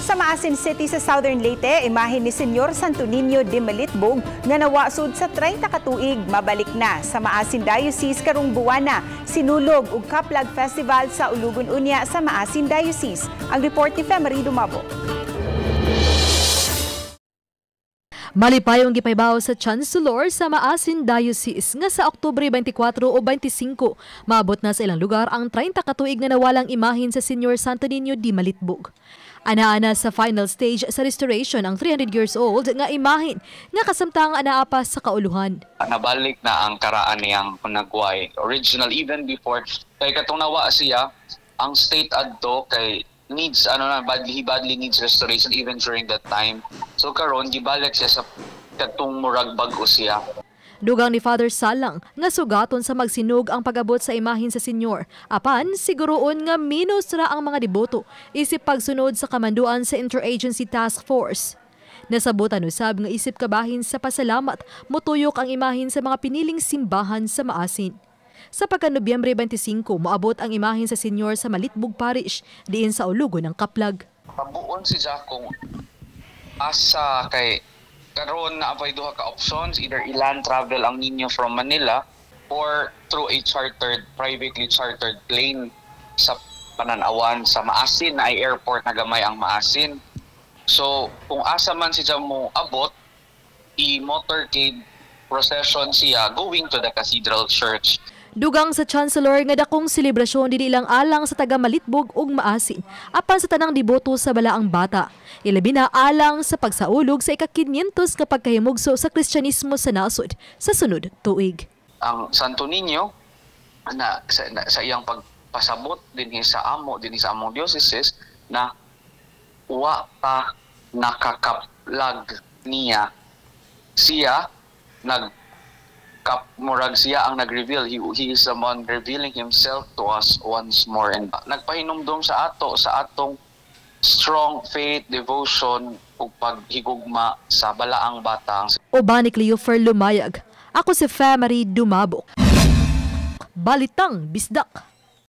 Sa Maasin City sa Southern Leyte, imahen ni Senyor Santo Niño de Malitbog nga nawasud sa 30 ka tuig mabalik na sa Maasin Diocese karong buwana. Sinulog ug Kaplag Festival sa Ulugon unya sa Maasin Diocese. Ang report ni Femery Dumabo. Malipayong gipaybaw sa Chancellor sa Maasin Diocese nga sa Oktubre 24 o 25, maabot na sa ilang lugar ang 30 katuig nga nawalang imahen sa Senyor Santo Niño di Malitbog. Ana-ana sa final stage sa restoration ang 300 years old nga imahen nga kasamtang anaa pa sa kauluhan. Nabalik na ang karaan niyang panagway. Original even before, kay katong nawa siya, ang state adto kay needs ano na badly, he badly needs restoration even during that time. So karon gibalik siya sa katong murag bag-o siya. Dugang ni Father Salang nga sugaton sa magsinog ang pag-abot sa imahen sa senyor. Apan siguroon nga minus ra ang mga deboto isip pagsunod sa kamanduan sa Interagency Task Force. Nasabutan usab nga isip kabahin sa pasalamat motuyok ang imahen sa mga piniling simbahan sa Maasin. Sa pagka Nobyembre 25, moabot ang imahen sa senyor sa Malitbog Parish, diin sa ulugo ng Kaplag. Pabuon si Jack kung asa kay karon na apay duha ka options, either ilan travel ang ninyo from Manila or through a chartered, privately chartered plane sa Pananawan sa Maasin na ay airport na gamay ang Maasin. So kung asa man siya mo abot, i-motorcade procession siya going to the Cathedral Church. Dugang sa Chancellor nga dakong selebrasyon dili lang alang sa taga Malitbog ug Maasin, apan sa tanang deboto sa Balaang Bata. Ilabi na alang sa pagsaulog sa ika-500 nga pagkahimugso sa Kristyanismo sa nasod sa sunod tuig. Ang Santo Niño na sa iyang pagpasabot dinhi sa amo, dinhi sa among dioceses na wa pa nakakaplag niya siya nag kap murag siya ang nag-reveal, he is the one revealing himself to us once more and nagpahinumdom sa ato sa atong strong faith, devotion ug paghigugma sa Balaang Bata. Uban ni Cleofer Lumayag. Ako si Femery Dumabok. Balitang Bisdak.